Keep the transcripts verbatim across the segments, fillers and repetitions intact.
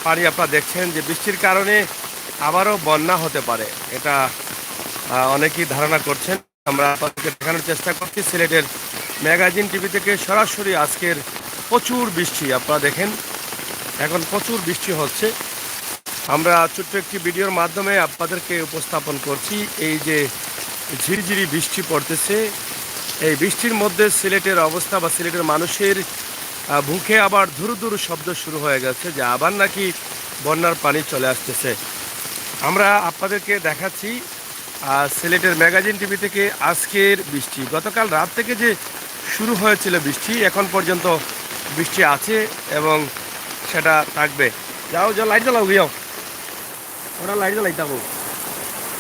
পানি আপনারা দেখছেন যে বৃষ্টির কারণে আবারও বন্যা হতে পারে, এটা আহ, অনেকেই ধারণা করছেন। আমরা আপনাদেরকে দেখানোর চেষ্টা করছি সিলেটের ম্যাগাজিন টিভি থেকে সরাসরি। আজকের প্রচুর বৃষ্টি, আপনারা দেখেন এখন প্রচুর বৃষ্টি হচ্ছে। আমরা ছোট্ট একটি ভিডিওর মাধ্যমে আপনাদেরকে উপস্থাপন করছি এই যে ঝিরিঝিরি বৃষ্টি পড়তেছে। এই বৃষ্টির মধ্যে সিলেটের অবস্থা বা সিলেটের মানুষের আহ, মুখে আবার ধুরু ধুরু শব্দ শুরু হয়ে গেছে যে আবার নাকি বন্যার পানি চলে আসতেছে। আমরা আপনাদেরকে দেখাচ্ছি আহ, সিলেটের ম্যাগাজিন টিভি থেকে আজকের বৃষ্টি। গতকাল রাত থেকে যে শুরু হয়েছিল বৃষ্টি, এখন পর্যন্ত বৃষ্টি আছে এবং সেটা থাকবে। যাও, যাও, লাইট জ্বালাও গিয়ে। ওটা লাইট জ্বালাই থাকো।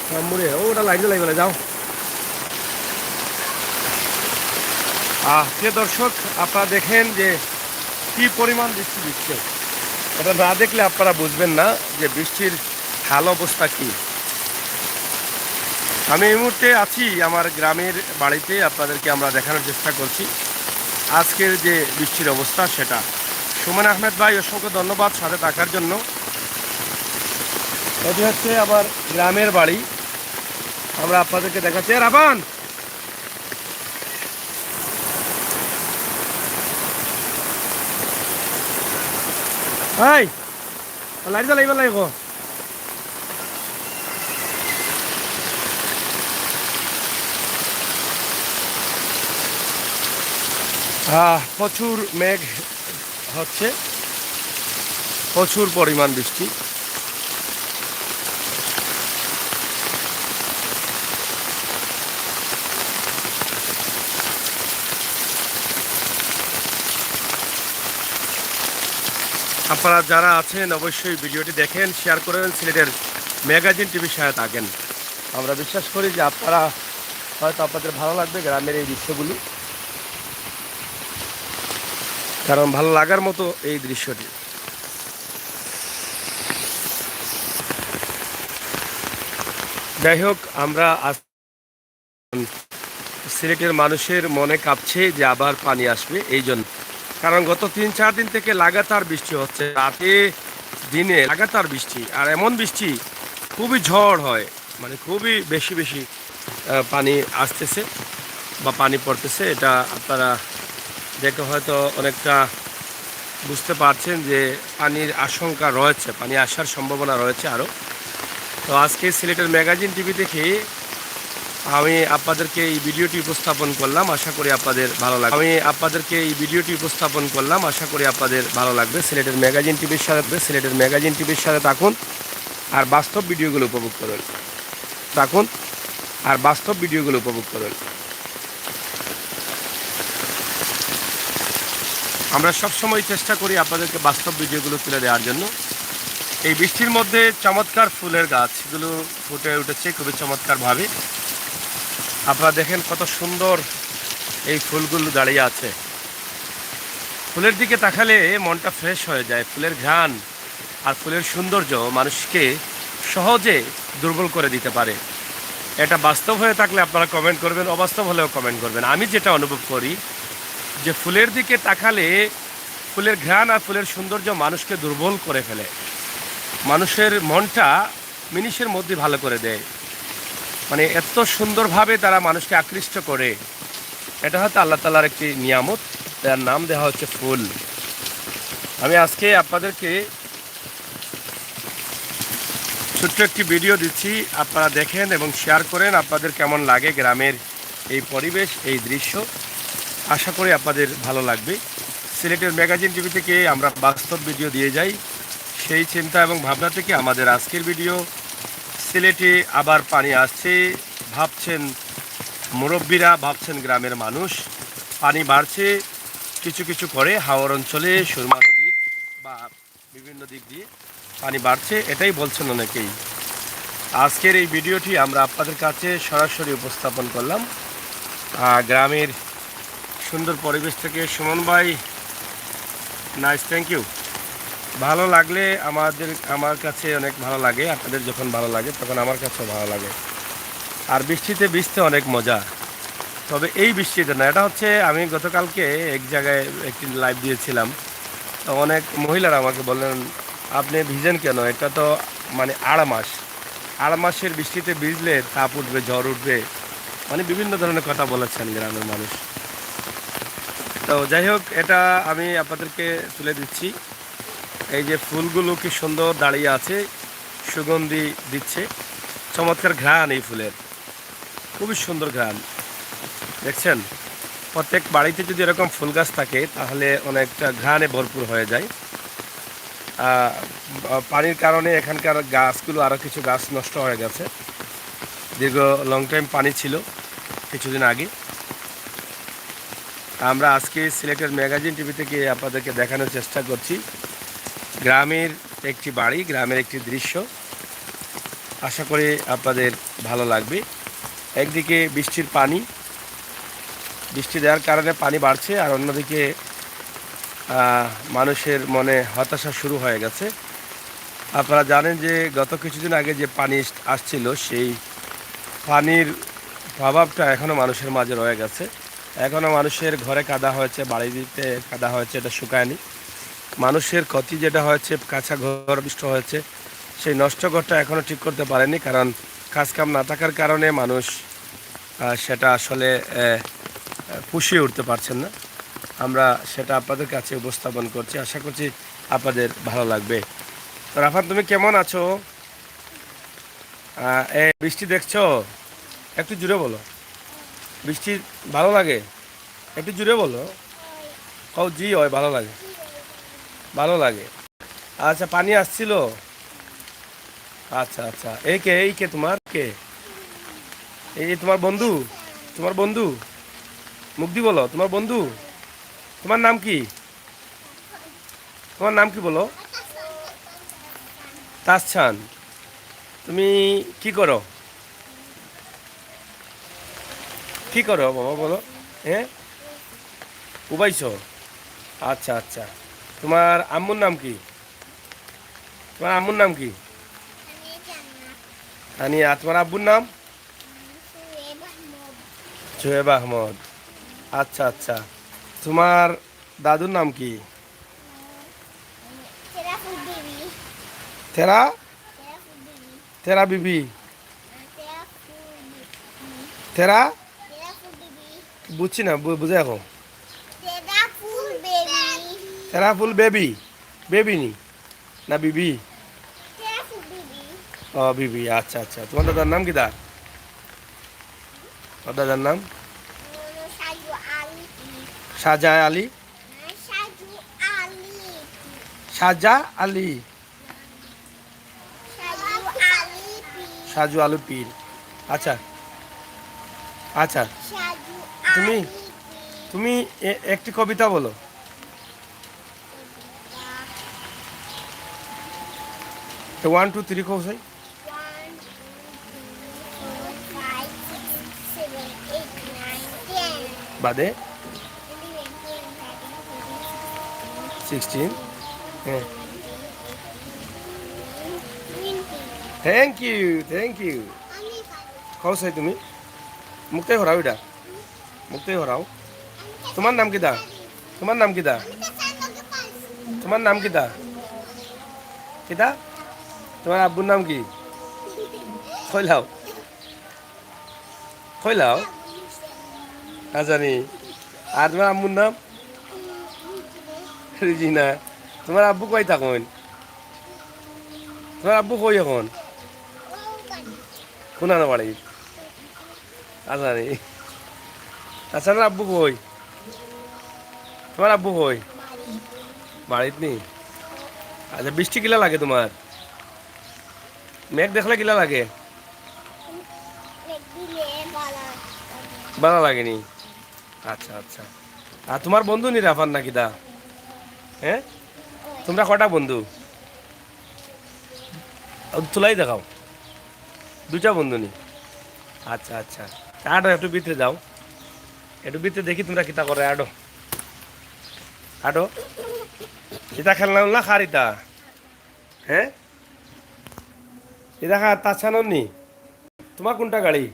সামনে, ও, ওটা লাইট জ্বালাই বলে, যাও। আহ, প্রিয় দর্শক, আপনারা দেখেন যে কি পরিমাণ বৃষ্টি দিচ্ছে। এটা না দেখলে আপনারা বুঝবেন না যে বৃষ্টির হাল অবস্থা কি। আমি এই মুহূর্তে আছি আমার গ্রামের বাড়িতে, আপনাদেরকে আমরা দেখানোর চেষ্টা করছি আজকের যে বৃষ্টির অবস্থা সেটা। সুমন আহমেদ ভাই, অসংখ্য ধন্যবাদ সাথে থাকার জন্য। এটি হচ্ছে আমার গ্রামের বাড়ি, আমরা আপনাদেরকে দেখাচ্ছি। এ রাবান, এই লাইট জ্বালাইবার লাগে গো। আহ, প্রচুর মেঘ হচ্ছে, প্রচুর পরিমাণ বৃষ্টি। আপনারা যারা আছেন অবশ্যই ভিডিওটি দেখেন, শেয়ার করেন, সিলেটের ম্যাগাজিন টিভির সাথে থাকেন। আমরা বিশ্বাস করি যে আপনারা হয়তো, আপনাদের ভালো লাগবে গ্রামের এই দৃশ্যগুলি, কারণ ভালো লাগার মতো এই দৃশ্যটি। যাই হোক, আমরা আজ সিলেটের মানুষের মনে কাঁপছে যে আবার পানি আসবে এই জন্য, কারণ গত তিন চার দিন থেকে লাগাতার বৃষ্টি হচ্ছে, রাতে দিনে লাগাতার বৃষ্টি, আর এমন বৃষ্টি খুবই ঝড় হয়, মানে খুবই বেশি বেশি আহ, পানি আসতেছে বা পানি পড়তেছে। এটা আপনারা দেখে হয়তো অনেকটা বুঝতে পারছেন যে পানির আশঙ্কা রয়েছে, পানি আসার সম্ভাবনা রয়েছে আরও। তো আজকে সিলেটের ম্যাগাজিন টিভি থেকে আমি আপনাদেরকে এই ভিডিওটি উপস্থাপন করলাম, আশা করি আপনাদের ভালো লাগবে। আমি আপনাদেরকে এই ভিডিওটি উপস্থাপন করলাম, আশা করি আপনাদের ভালো লাগবে। সিলেটের ম্যাগাজিন টিভির সাথে, সিলেটের ম্যাগাজিন টিভির সাথে থাকুন আর বাস্তব ভিডিওগুলো উপভোগ করুন। থাকুন আর বাস্তব ভিডিওগুলো উপভোগ করুন। আমরা সবসময় চেষ্টা করি আপনাদেরকে বাস্তব ভিডিওগুলো তুলে দেওয়ার জন্য। এই বৃষ্টির মধ্যে চমৎকার ফুলের গাছগুলো ফুটে উঠেছে খুবই চমৎকারভাবে। আপনারা দেখেন কত সুন্দর এই ফুলগুলো দাঁড়িয়ে আছে। ফুলের দিকে তাকালে মনটা ফ্রেশ হয়ে যায়। ফুলের ঘ্রাণ আর ফুলের সৌন্দর্য মানুষকে সহজে দুর্বল করে দিতে পারে। এটা বাস্তব হয়ে থাকলে আপনারা কমেন্ট করবেন, অবাস্তব হলেও কমেন্ট করবেন। আমি যেটা অনুভব করি যে ফুলের দিকে তাকালে ফুলের ঘ্রাণ আর ফুলের সৌন্দর্য মানুষকে দুর্বল করে ফেলে, মানুষের মনটা মিনিটের মধ্যে ভালো করে দেয়। মানে এত সুন্দরভাবে তারা মানুষকে আকৃষ্ট করে। এটা হয়তো আল্লাহ তাআলার একটি নিয়ামত, যার নাম দেওয়া হচ্ছে ফুল। আমি আজকে আপনাদেরকে ছোট্ট একটি ভিডিও দিচ্ছি, আপনারা দেখেন এবং শেয়ার করেন। আপনাদের কেমন লাগে গ্রামের এই পরিবেশ, এই দৃশ্য, আশা করি আপনাদের ভালো লাগবে। সিলেটের ম্যাগাজিন টিভি থেকে আমরা বাস্তব ভিডিও দিয়ে যাই। সেই চিন্তা এবং ভাবনা থেকে আমাদের আজকের ভিডিও। সিলেটে আবার পানি আসছে, ভাবছেন মুরব্বীরা, ভাবছেন গ্রামের মানুষ। পানি বাড়ছে কিছু কিছু করে হাওর অঞ্চলে, সুরমা নদীর বা বিভিন্ন দিক দিয়ে পানি বাড়ছে, এটাই বলছেন অনেকেই। আজকের এই ভিডিওটি আমরা আপনাদের কাছে সরাসরি উপস্থাপন করলাম, আহ, গ্রামের সুন্দর পরিবেশ থেকে। সুমন ভাই, নাইস, থ্যাংক ইউ। ভালো লাগলে আমাদের, আমার কাছে অনেক ভালো লাগে, আপনাদের যখন ভালো লাগে তখন আমার কাছেও ভালো লাগে। আর বৃষ্টিতে ভিজতে অনেক মজা, তবে এই বৃষ্টিতে না। এটা হচ্ছে, আমি গতকালকে এক জায়গায় একটি লাইভ দিয়েছিলাম, তো অনেক মহিলারা আমাকে বললেন, আপনি ভিজেন কেন? এটা তো মানে আড় মাস, আড় মাসের বৃষ্টিতে ভিজলে তাপ উঠবে, ঝড় উঠবে, মানে বিভিন্ন ধরনের কথা বলেছেন গ্রামের মানুষ। তো যাই হোক, এটা আমি আপনাদেরকে তুলে দিচ্ছি। এই যে ফুলগুলো কি সুন্দর দাঁড়িয়ে আছে, সুগন্ধি দিচ্ছে, চমৎকার ঘ্রাণ এই ফুলের, খুবই সুন্দর ঘ্রাণ। দেখছেন, প্রত্যেক বাড়িতে যদি এরকম ফুল গাছ থাকে, তাহলে অনেকটা ঘ্রাণে ভরপুর হয়ে যায়। আহ, পানির কারণে এখানকার গাছগুলো, আরও কিছু গাছ নষ্ট হয়ে গেছে। দীর্ঘ লং টাইম পানি ছিল কিছুদিন আগে। আমরা আজকে সিলেটের ম্যাগাজিন টিভি থেকে আপনাদেরকে দেখানোর চেষ্টা করছি গ্রামের একটি বাড়ি, গ্রামের একটি দৃশ্য। আশা করি আপনাদের ভালো লাগবে। একদিকে বৃষ্টির পানি, বৃষ্টি দেওয়ার কারণে পানি বাড়ছে, আর অন্যদিকে আহ, মানুষের মনে হতাশা শুরু হয়ে গেছে। আপনারা জানেন যে গত কিছুদিন আগে যে পানি আসছিল, সেই পানির প্রভাবটা এখনও মানুষের মাঝে রয়ে গেছে। এখনও মানুষের ঘরে কাদা হয়েছে, বাড়িতে কাদা হয়েছে, এটা শুকায়নি। মানুষের ক্ষতি যেটা হয়েছে, কাঁচা ঘর নষ্ট হয়েছে, সেই নষ্ট ঘরটা এখনও ঠিক করতে পারেনি, কারণ কাজকাম না থাকার কারণে মানুষ আহ, সেটা আসলে আহ, পুষিয়ে উঠতে পারছেন না। আমরা সেটা আপনাদের কাছে উপস্থাপন করছি, আশা করছি আপনাদের ভালো লাগবে। তো রাফাত, তুমি কেমন আছো? আহ, এ, বৃষ্টি দেখছো? একটু জুরে বলো। বৃষ্টি ভালো লাগে? একটু জুরে বলো। কও, জি অয়, ভালো লাগে। ভালো লাগে। আচ্ছা, পানি আসছিল? আচ্ছা, আচ্ছা। এই কে, এই কে তোমার? কে? এই, এই তোমার বন্ধু? তোমার বন্ধু? মুখ দি বলো, তোমার বন্ধু? তোমার নাম কি? তোমার নাম কি বলো? তাসছান। তুমি কি করো? কি করো বাবা, বলো? হ্যাঁ, উবাইছো? আচ্ছা, আচ্ছা। তোমার আম্মুর নাম কি? তোমার আম্মুর নাম কি? তানিয়া। তোমার আব্বুর নাম? শোয়েব আহমদ। আচ্ছা, আচ্ছা। তোমার দাদুর নাম কি? তেরা? তেরা বিবি। তেরা? বুঝছি না, বু-, বুঝে এখন। তেরা ফুল বেবি। তেরা ফুল বেবি? বেবি নি? না বিবি? তেরা ফুল বেবি। ও, বিবি, আচ্ছা, আচ্ছা। তোমার দাদার নাম কিতা? তোমার দাদার নাম? সাজু আলী। সাজা আলী? না, সাজু আলী। সাজা আলী? সাজু আলী পীর। সাজু আলু পীর। আচ্ছা, আচ্ছা। সাজু তুমি, আলী পীর। তুমি এ-, একটি কবিতা বলো। ওয়ান, টু, থ্রি কও চাই। One, two, three, four, five, six, seven, eight, nine, ten. বাদে? Eleven, twelve, thirteen, fourteen, sixteen. Sixteen. হ্যাঁ। Thank you, thank you. কও চাই তুমি? মুখটাই হরাও এটা। মুখটাই হরাও। তোমার নাম কিতা? তোমার নাম কিতা? তোমার নাম কিতা? কিতা? তোমার আব্বুর নাম কি? কইলাও। কইলাও। না জানি। আর তোমার আম্মুর নাম? রিজিনা। তোমার আব্বু কই থাকইন? তোমার আব্বু কই এখন? কোন আনো বাড়ি? আচ্ছা রে। আচ্ছা, তোমার আব্বু কই? তোমার আব্বু কই? বাড়িত নি? আচ্ছা, বৃষ্টি কিলা লাগে তোমার? মেঘ দেখলে কিলা লাগে? ভালা লাগে নি? আচ্ছা, আচ্ছা। আর তোমার বন্ধু নি রাফাত না কিতা? হ্যাঁ? তোমরা কটা বন্ধু? ও, তুলাই দেখাও। দুইটা বন্ধু নি? আচ্ছা, আচ্ছা। আটো, একটু ভিতরে যাও। একটু ভিতরে দেখি তোমরা কিতা করো, আটো। আটো। ইতা খেলনা উলনা কার ইতা? হ্যাঁ? ইতা কার, তাছাড়া নি? তোমার কোনটা গাড়ি?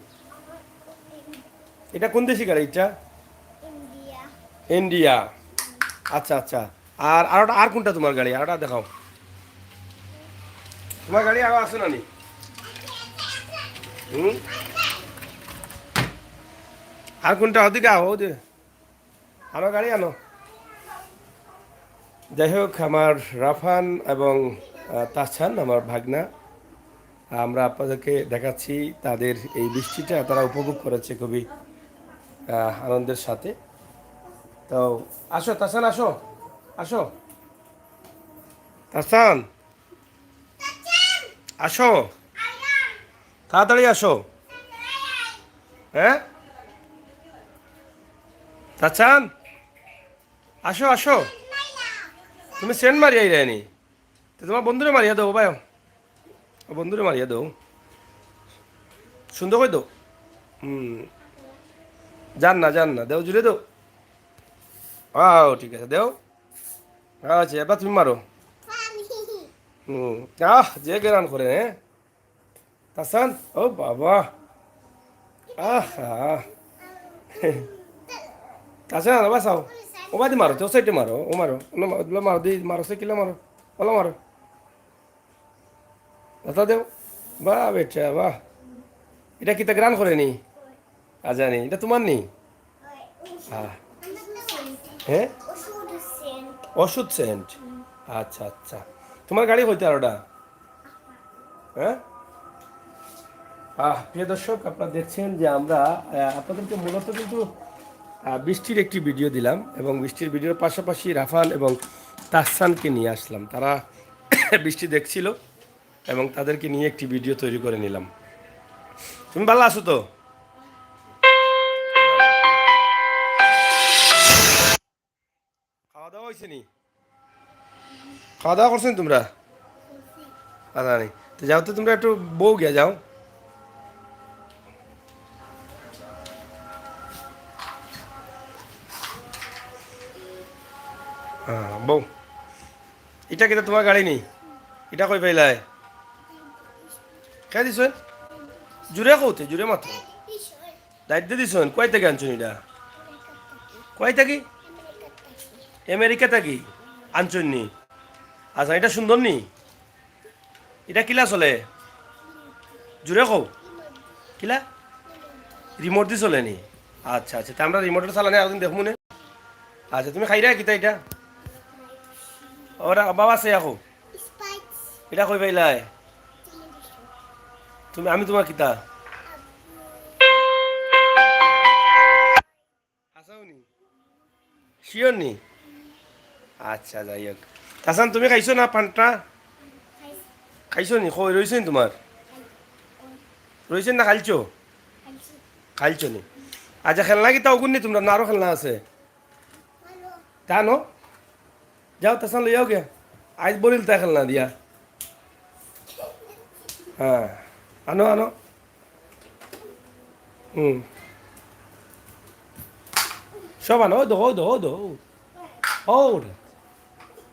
এটা কোন দেশি গাড়ি এটা? ইন্ডিয়া। ইন্ডিয়া। আচ্ছা, আচ্ছা। আর, আর ওটা, আর কোনটা তোমার গাড়ি? আর ওটা দেখাও। তোমার গাড়ি আরো আছে না নি? হুম? আর কোনটা? ওদিকে আও, ওদিকে। আনো গাড়ি আনো। যাই হোক, আমার রাফান এবং, আহ, তাহসান, আমার ভাগনা, আমরা আপনাদেরকে দেখাচ্ছি তাদের এই বৃষ্টিটা, তারা উপভোগ করেছে খুবই, আহ, আনন্দের সাথে। তো আসো তাহসান, আসো, আসো তাহসান, আসো, তাড়াতাড়ি আসো। হ্যাঁ তাহসান, আসো, আসো। তুমি সেন্ট মারিয়া আইরায়নি? তো তোমার বন্ধুরে মারিয়া দেও ভাই, বন্ধুরে মারিয়া দেও, সুন্দর করে দেও। হুম, যান না, যান না, দেও, জুড়ে দেও। আও, ঠিক আছে, দেও। আচ্ছা, এবার তুমি মারো। হুম, আহ, যে গেরান করে, হ্যাঁ। তাহসান, ও বাবা। আহা। তাহসান, আবার চাও। ও বাদি মারো, তো সাইডে মারো, ও মারো, ও মারো, ওগুলো মারো, দি, মারো, সাইকেলে মারো, ওলা মারো। কথা দেও। বাহ বেটা, বাহ। এটা কিতা গ্রান করে নি? আজানি, এটা তোমার নি? হ্যাঁ। হ্যাঁ? ওষুধ সেন্ট। আচ্ছা, আচ্ছা। তোমার গাড়ি কইতে আর ওটা? হ্যাঁ? আহ, প্রিয় দর্শক, আপনারা দেখছেন যে আমরা, আহ, আপনাদেরকে মূলত কিন্তু, আহ, বৃষ্টির একটি ভিডিও দিলাম এবং বৃষ্টির ভিডিওর পাশাপাশি রাফান এবং তাহসানকে নিয়ে আসলাম। তারা বৃষ্টি দেখছিল এবং তাদেরকে নিয়ে একটি ভিডিও তৈরি করে নিলাম। তুমি ভালো আছো তো? খাওয়া দাওয়া হয়েছে নি? খাওয়া দাওয়া করছো নি তোমরা? আচ্ছা, নি। তো যাও তো, তোমরা একটু বউ গিয়া যাও। হ্যাঁ, বউ। এটা কিন্তু তোমার গাড়ি নি? এটা কই পাইলায়? কে দিছইন? জুরে কওতে, জুরে মাতো। দায়িত্ব দিছইন, কই থাকি আনছইন এটা? কই থাকি? আমেরিকা থাকি আনছইন নি? আচ্ছা, এটা সুন্দর নি? এটা কিলা চলে? জুরে কও। কিলা? রিমোট দি চলে নি? আচ্ছা, আচ্ছা, তে আমরা রিমোটর চালানি একদিন দেখমু নে। আচ্ছা, তুমি খাইরা কিতা এটা? ওরা বাবা আছে, এখন। এটা কই পাইলায়? তুমি, আমি তোমার কিতা? হাছাউ নি? শিওর নি? আচ্ছা, যাই হোক। তাহসান, তুমি খাইছো না পান্তা? খাইছো নি? কই রইছে নি তোমার? রইছে না খাইছো? খাইছো নি? আচ্ছা, খেলনা কিতা অগুন নি তোমরা? না আরো খেলনা আছে? জানো? যাও, তাহসান লইয়াও গিয়া। আইজ বলিল তাই খেলনা দিয়া। হ্যাঁ। আনো, আনো। হুম। সব আনো, ওই দো, ওই দো, ওই দো। ও রে।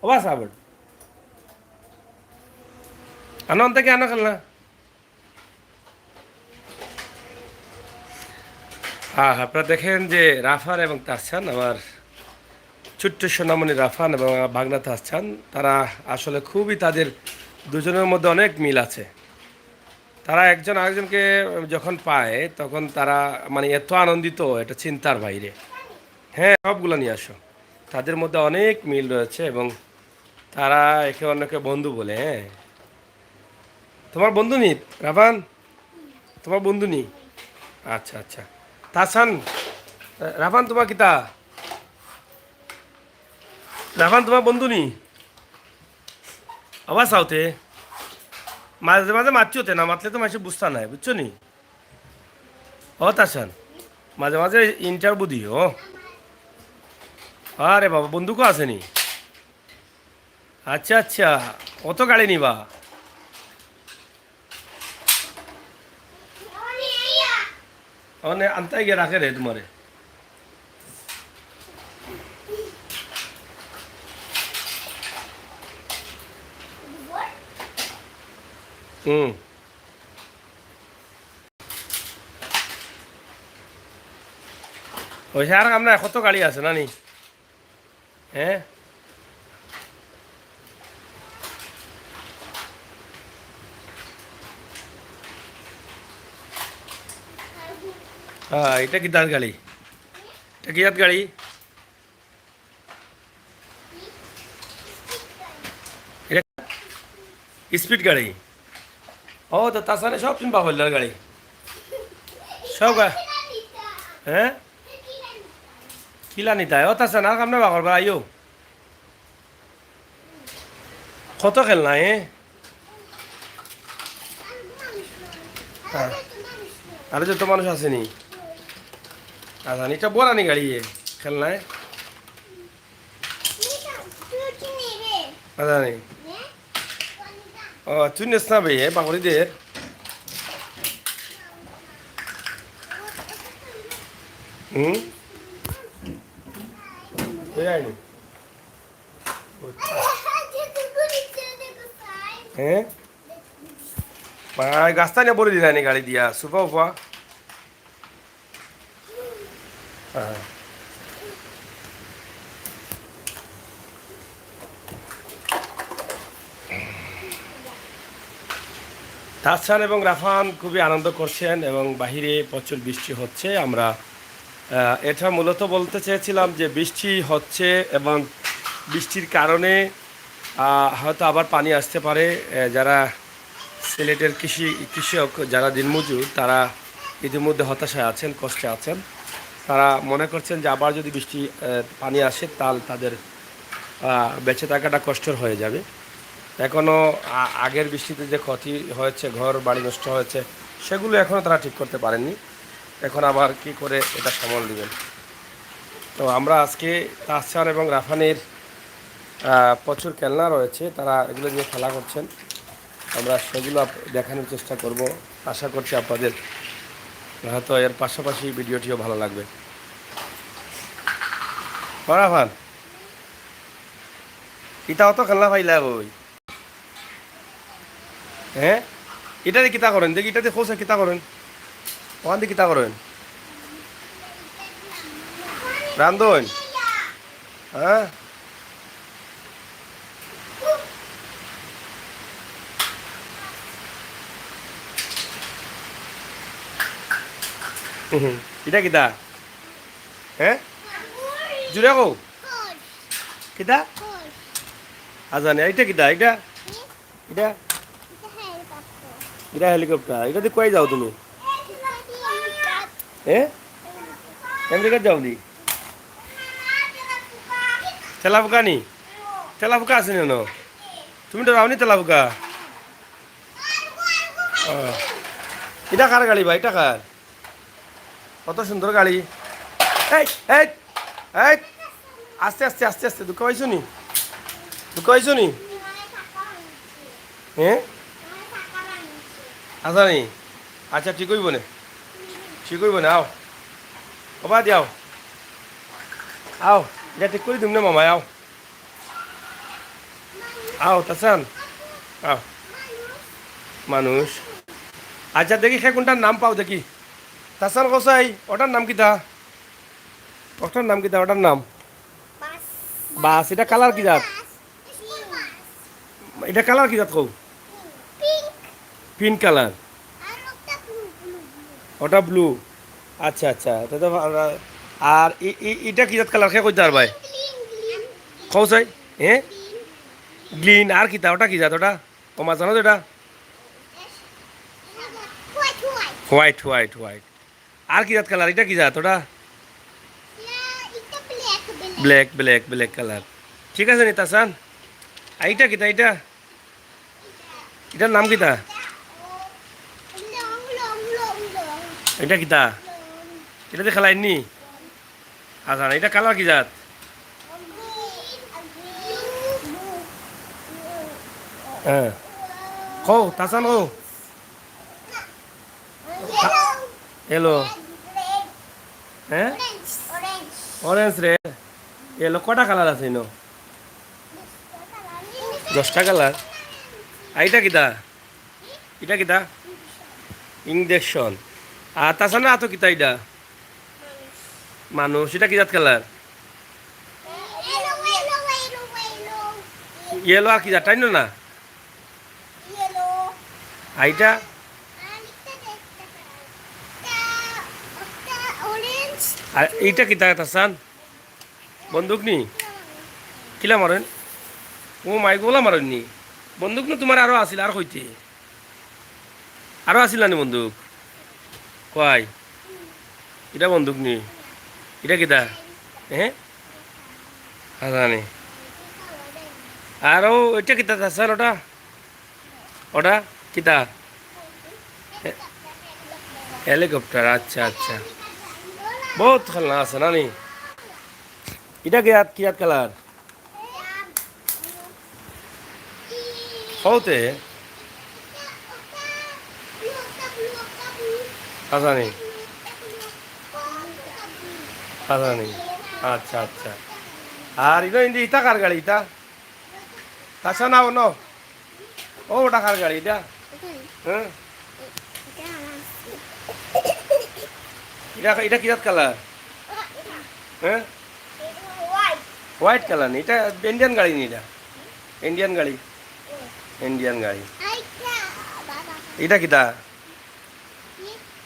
ও বাস আবার। আনো, অন্তে কি আনো খেলনা? হ্যাঁ, আপনারা দেখেন যে রাফান এবং তাহসান, আমার ছোট্ট সোনামণি রাফান এবং আমার ভাগনা তাহসান, তারা আসলে খুবই, তাদের দুজনের মধ্যে অনেক মিল আছে। তারা একজন আরেকজনকে যখন পায়, তখন তারা মানে এত আনন্দিত, এটা চিন্তার বাইরে। হ্যাঁ, সবগুলো নিয়ে আসো। তাদের মধ্যে অনেক মিল রয়েছে এবং তারা একে অন্যকে বন্ধু বলে। হ্যাঁ, তোমার বন্ধু নি রাফান? তোমার বন্ধু নি? আচ্ছা, আচ্ছা। তাহসান, রাফান তোমার কিতা? রাফান তোমার বন্ধু নি? আবার চাওতে মাঝে মাঝে মাতছি হতে, না মাতলে তো মাঝে বুঝতা নাই, বুঝছো নি? ও তাহসান, মাঝে মাঝে ইন্টারভিউ দিও। আরে বাবা, বন্দুকও আছে নি? আচ্ছা, আচ্ছা, অত গাড়ি নিবা? মানে আনতাই গিয়ে রাখে রে তোমারে। হুম। ওই আর আমরা কত গাড়ি আছে না নি? হ্যাঁ। হ্যাঁ, এটা কি তার গাড়ি? এটা কি জাত গাড়ি? এটা স্পিড গাড়ি। ও, তো তাছাড়া সব তুমি বাপল্লার গাড়ি। সব গা-, হ্যাঁ? কিলা নিতায়? ও, তাছাড়া আর কামনা বাকর বা আইও। কত খেলনা, এ? হ্যাঁ। আরে, যত মানুষ আছেনি। আর জানি, এটা বড় আনি গাড়ি, এ? খেলনা, এ? আর জানি। ও, তুই নেস না বে, এ? বাকরি দে। হুম? কই আইনি? হ্যাঁ? ভাই, গাছটা নিয়ে বলে দিলানি গাড়ি দিয়া, সুফা উফা। হ্যাঁ। তাহসান এবং রাফান খুবই আনন্দ করছেন এবং বাহিরে প্রচুর বৃষ্টি হচ্ছে। আমরা, আহ, এটা মূলত বলতে চেয়েছিলাম যে বৃষ্টি হচ্ছে এবং বৃষ্টির কারণে, আহ, হয়তো আবার পানি আসতে পারে। আহ, যারা সিলেটের কৃষি, কৃষক, যারা দিনমজুর, তারা ইতিমধ্যে হতাশায় আছেন, কষ্টে আছেন। তারা মনে করছেন যে আবার যদি বৃষ্টি, আহ, পানি আসে, তাহলে তাদের, আহ, বেঁচে থাকাটা কষ্টর হয়ে যাবে। এখনও আ-, আগের বৃষ্টিতে যে ক্ষতি হয়েছে, ঘর বাড়ি নষ্ট হয়েছে, সেগুলো এখনও তারা ঠিক করতে পারেননি। এখন আবার কি করে এটা সামাল দিবেন? তো আমরা আজকে তাহসান এবং রাফানের, আহ, প্রচুর খেলনা রয়েছে, তারা এগুলো নিয়ে খেলা করছেন। আমরা সেগুলো আপ-, দেখানোর চেষ্টা করব। আশা করছি আপনাদের হয়তো এর পাশাপাশি ভিডিওটিও ভালো লাগবে। ও রাফান, ইতা অত খেলনা পাইলা কই? হ্যাঁ? ইটা দি কিতা করেন? দেখি, ইটা দি খোসা কিতা করেন? ওখান দি কিতা করেন? রান্ধন? হ্যাঁ? হুম, ইটা কিতা? হ্যাঁ? জুড়ে কও। কিতা? আজানে, ইটা কিতা? ইটা? ইটা? ইটা হেলিকপ্টার। ইটা দি কই যাও তুমি? হ্যাঁ? আমেরিকাত যাও দি? তেলাপোকা নি? তেলাপোকা আছে নি ন? তুমি ডরাও নি তেলাপোকা? ও। ইটা কার গাড়ি বা? ইটা কার? কত সুন্দর গাড়ি। এই, এই, এই, আস্তে, আস্তে, আস্তে, আস্তে, দুঃখ পাইছো নি? দুঃখ পাইছো নি? হ্যাঁ? আচ্ছা নি? আচ্ছা, ঠিক অইবো নে। ঠিক অইবো নে, আও। ওবা দি আও। আও, ইটা ঠিক করি দিম নে মামা, আও। আও, তাসান। আও। মানুষ। আচ্ছা, দেখি, সে কোনটার নাম পাও দেখি। তাসান কসাই, ওটার নাম কিতা? ওটার নাম কিতা? ওটার নাম? বাস। বাস, ইটা কালার কি জাত? বাস। School bus. ইটা কালার কি জাত কও? পিঙ্ক। Pink colour. আর ওটা ব্লু, ব্লু, ব্লু। ওটা ব্লু। আচ্ছা, আচ্ছা। তে তো ভা-, আর ই-, ই-, ইটা কি জাত কালার? কে কইতা পারবায়? Green, green. কও চাই? হ্যাঁ? গ্রিন। গ্রিন। আর কিতা? ওটা কি জাত ওটা? ও মা, জানো তো এটা? White, white. White, white, white. আর কি জাত কালার? ইটা কি জাত ওটা? ইয়া, ইটা black, black. Black, black, black colour. ঠিক আছে নি, তাসান? আর ইটা কিতা, ইটা? ইটার নাম কিতা? Long, long, long, long. ইটা কিতা? লং। ইটা দি খেলাইন নি? আচ্ছা, ইটা কালার কি জাত? হ্যাঁ। কও, তাসান কও। ইয়েলো। হ্যাঁ? Orange, orange. অরেঞ্জ রে। ইয়েলো কয়টা কালার আছে ইনো? দশটা কালার। আর ইটা কিতা? ইটা কিতা? ইঞ্জেকশন। আর তাসান আতো কিতা ইটা? মানুষ। ইটা কি জাত কালার? Yellow, yellow, yellow, yellow. Yellow আর কি জাত? টাইনো না? ইয়েলো। আর ইটা? আর ইটা দেখতে পাই। ইটা, ইটা, আর ইটা কিতা, তাসান? বন্দুক নি? কিলা মারইন? ও মাই, গোলা মারইন নি? বন্দুক নু তুমার আরো আছিল, আর কইতে? আরো আছিল না নি বন্দুক? কই? ইটা বন্দুক নি? ইটা কিতা? হে? হাজানি। আর ও, ইটা কিতা, তাসান, ওটা? ওটা কিতা? হে-, helicopter, আচ্ছা, আচ্ছা। বউত খেলনা আছে, না নি? ইটা কিয়াত, কিয়াত কালার? হউতে? হাজানি। হাজানি। আচ্ছা, আচ্ছা। আর ইনো ইন্দি ইতা কার গাড়ি ইতা? তাসান, আও, নো। ও, ওটা কার গাড়ি ইটা? হ্যাঁ? ইটা, ইটা কিয়াত কালার? হ্যাঁ? White কালার নি? ইটা ইন্ডিয়ান গাড়ি নি ইটা? ইন্ডিয়ান গাড়ি? ইন্ডিয়ান গাড়ি। ইটা কিতা?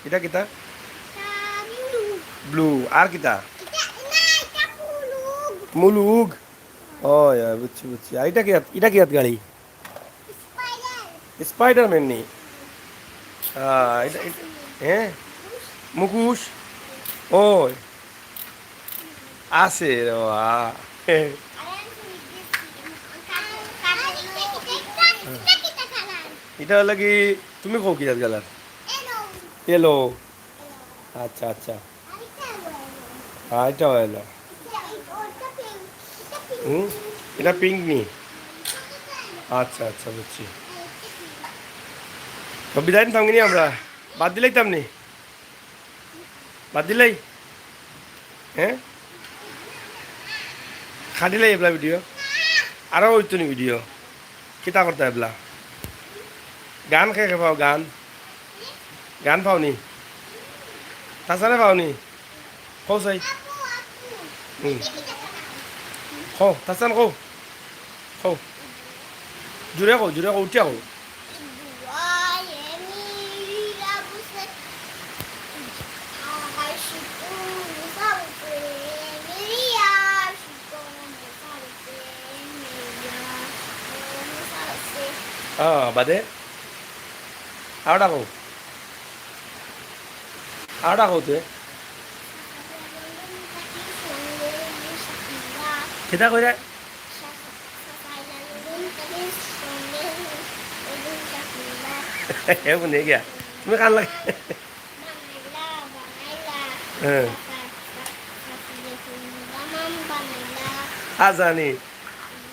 ইটা কিতা? ব্লু। আর কিতা? মুলুক। ও, ইয়া, বুঝছি, বুঝছি। আর ইটা কিয়াত, ইটা কিয়াত গাড়ি? স্পাইডারম্যান নি? আহ, ইটা, ইটা, হ্যাঁ? মুকুশ? ও, আছে রে বাবা। ইটা অইলো কি, তুমি কও কিয়াত কালার? ইয়েলো। আচ্ছা, আচ্ছা। হ্যাঁ, ইটা অইলো। হুম, ইটা পিঙ্ক নি? আচ্ছা, আচ্ছা, বুঝছি। তো বিদায় নিতাম নি আমরা? বাদ দিলাইতাম নি? বাদ দিলাই? হ্যাঁ? কাটিলাই এবলা ভিডিও? আরো অইতো নি ভিডিও? কিতা করতা এবলা? গান কে কে পাও, গান? গান পাও নি? তাসানে পাও নি? কও চাই। হুম। কও, তাসান কও। কও। জুরে কও, জুরে কও, উঠিয়া কও। হ্যাঁ, বাদে। আরোটা কও। আরোটা কও তে। কিতা কইরে? এ, হুনে গিয়া। তুমি কান লাগাই। হ্যাঁ। আ, জানি।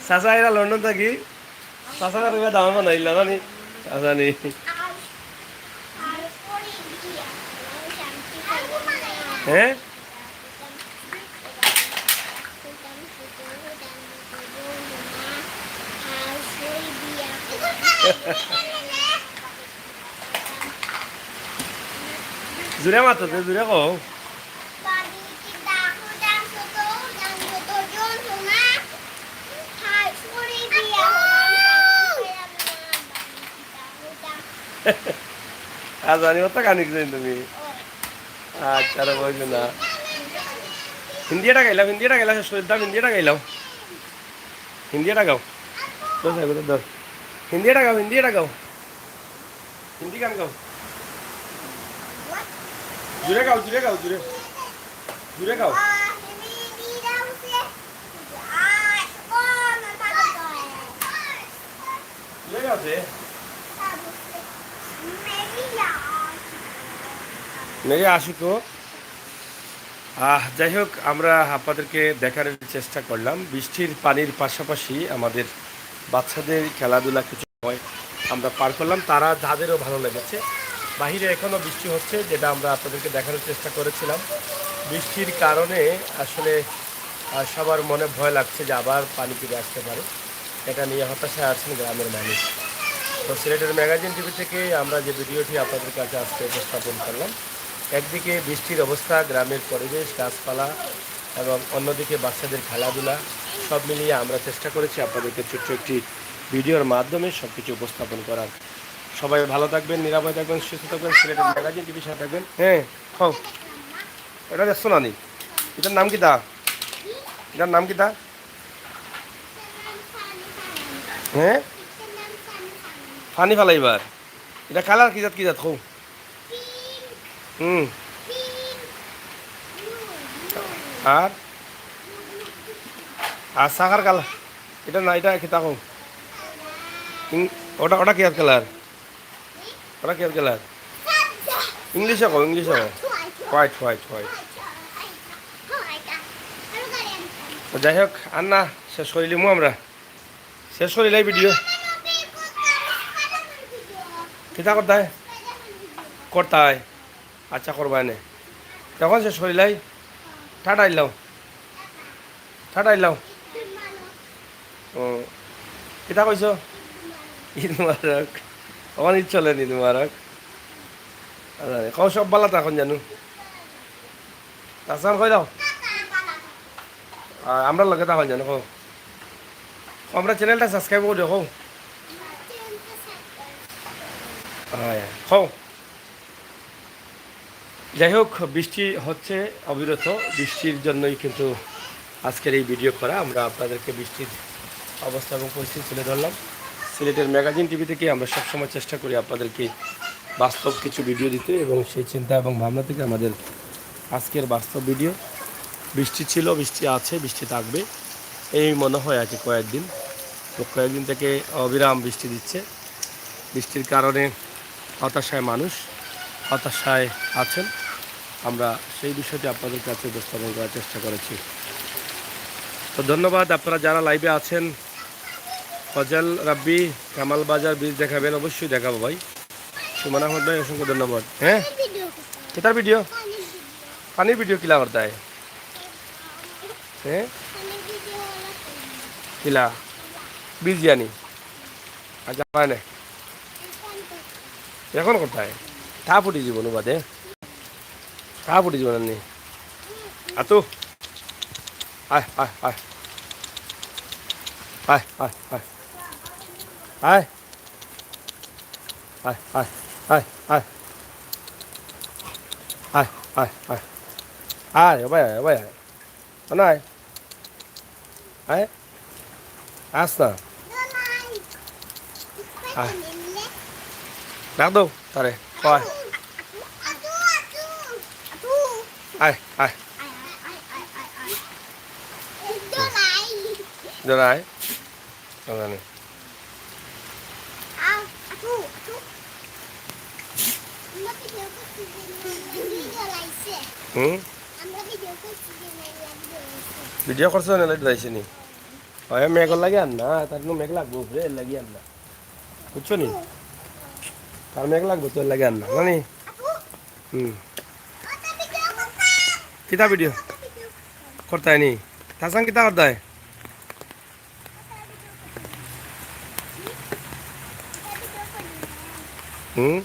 চাচা এরা লন্ডন থাকি। চাচা এরা দামান বানাইলা, জানি। আ, জানি। হ্যাঁ? জুরে মাতো, জুরে কও। আ, জানি, অত গান শিখছো তুমি। আচ্ছা, আর বলছো না। হিন্দি এটা গাইলাম, হিন্দি এটা গাইলাম, শেষ করে দিতাম, হিন্দি এটা গাইলাম। হিন্দি এটা গাও। ধর, সাইকেল ধর। হিন্দি এটা গাও, হিন্দি এটা গাও। হিন্দি গান গাও। জুরে গাও, জুরে গাও, জুরে। জুরে গাও। জুরে গাও তে। মেরে আশিকো। আহ, যাই হোক, আমরা আপনাদেরকে দেখানোর চেষ্টা করলাম বৃষ্টির পানির পাশাপাশি আমাদের বাচ্চাদের খেলাধুলা কিছু সময় আমরা পার করলাম। তারা, তাদেরও ভালো লেগেছে। বাহিরে এখনও বৃষ্টি হচ্ছে, যেটা আমরা আপনাদেরকে দেখানোর চেষ্টা করেছিলাম। বৃষ্টির কারণে আসলে, আহ, সবার মনে ভয় লাগছে যে আবার পানি ফিরে আসতে পারে। এটা নিয়ে হতাশায় আছেন গ্রামের মানুষ। তো সিলেটের ম্যাগাজিন টিভি থেকে আমরা যে ভিডিওটি আপনাদের কাছে আজকে উপস্থাপন করলাম, একদিকে বৃষ্টির অবস্থা, গ্রামের পরিবেশ, গাছপালা এবং অন্যদিকে বাচ্চাদের খেলাধুলা, সব মিলিয়ে আমরা চেষ্টা করেছি আপনাদেরকে ছোট্ট একটি ভিডিওর মাধ্যমে সব কিছু উপস্থাপন করার। সবাই ভালো থাকবেন, নিরাপদে থাকবেন, সুস্থ থাকবেন, সিলেটের ম্যাগাজিন টিভির সাথে থাকবেন। হ্যাঁ, খাও। এটা দেখছো না নি? ইটার নাম কিতা? ইটার নাম কিতা? হ্যাঁ, পানি ফালাইবার। ইটা কালার কি জাত, কি জাত কও? হুম। আর আর শাখার কালার। ইটা না, ইটা কিতা কও? ইং-, ওটা, ওটা কি আর কালার? ওটা কি আর কালার? ইংলিশে কও, ইংলিশে কও। White, white, white. তো যাই হোক, আর না, শেষ করিলিমু আমরা। শেষ করিলাই ভিডিও। কিতা করতায়? করতায়। আচ্ছা, করবায় নে। তখন শেষ করিলাই। টাটা ইলাও। টাটা ইলাও। ও, কিতা কইছো? ঈদ মুবারক। অখন ঈদ চলে নি, ঈদ মুবারক। আরে, কও সব বালা থাকইন জানু। তাসান কই দাও। আ, আমরার লগে থাকইন জানু, কও। কও, আমরার চ্যানেলটা সাবস্ক্রাইব করিও, কও। হয়, কও। যাই হোক, বৃষ্টি হচ্ছে অবিরত, বৃষ্টির জন্যই কিন্তু আজকের এই ভিডিও করা। আমরা আপনাদেরকে বৃষ্টির অবস্থা এবং পরিস্থিতি তুলে ধরলাম। সিলেটের ম্যাগাজিন টিভি থেকে আমরা সবসময় চেষ্টা করি আপনাদেরকে বাস্তব কিছু ভিডিও দিতে, এবং সেই চিন্তা এবং ভাবনা থেকে আমাদের আজকের বাস্তব ভিডিও। বৃষ্টি ছিল, বৃষ্টি আছে, বৃষ্টি থাকবে, এই মনে হয় আর কি কয়েকদিন। তো কয়েকদিন থেকে অবিরাম বৃষ্টি দিচ্ছে। বৃষ্টির কারণে হতাশায় মানুষ হতাশায় আছেন। আমরা সেই বিষয়টি আপনাদের কাছে উপস্থাপন করার চেষ্টা করেছি। তো ধন্যবাদ আপনারা যারা লাইভে আছেন। ফজল রাব্বি, কামাল বাজার ব্রিজ দেখাবেন, অবশ্যই দেখাবো ভাই। সুমন আহমদ ভাই, অসংখ্য ধন্যবাদ। হ্যাঁ, কিতার ভিডিও? পানির ভিডিও কিলা করতায়? হ্যাঁ, কিলা? ব্রিজ জানি। আচ্ছা, হয় না। এখন করতায়? তা ফুটি জীবন বাদে। তা ফুটি জীবন নি। আতু। আয়, আয়, আয়। আয়, আয়, আয়। আয়। আয়, আয়, আয়, আয়। আয়, আয়, আয়, আয়। আয়, ও ভাই, আয়, ও ভাই, আয়। ও নাই। আয়। আস না। আয়। ডাক দাও তারে। কয়। আয়, আয়। দোলাই। জানি। হুম? ভিডিও করছো না, লাইট যাইছে নি? হয়, মেঘ লাগে আর না, তার কোনো মেঘ লাগবো, উপরে এর লাগি আর না। বুঝছো নি? তার মেঘ লাগবো তো এর লাগি আর না, জানি? হুম। কিতা ভিডিও? করতায় নি? তাসান কিতা করতায়? হুম?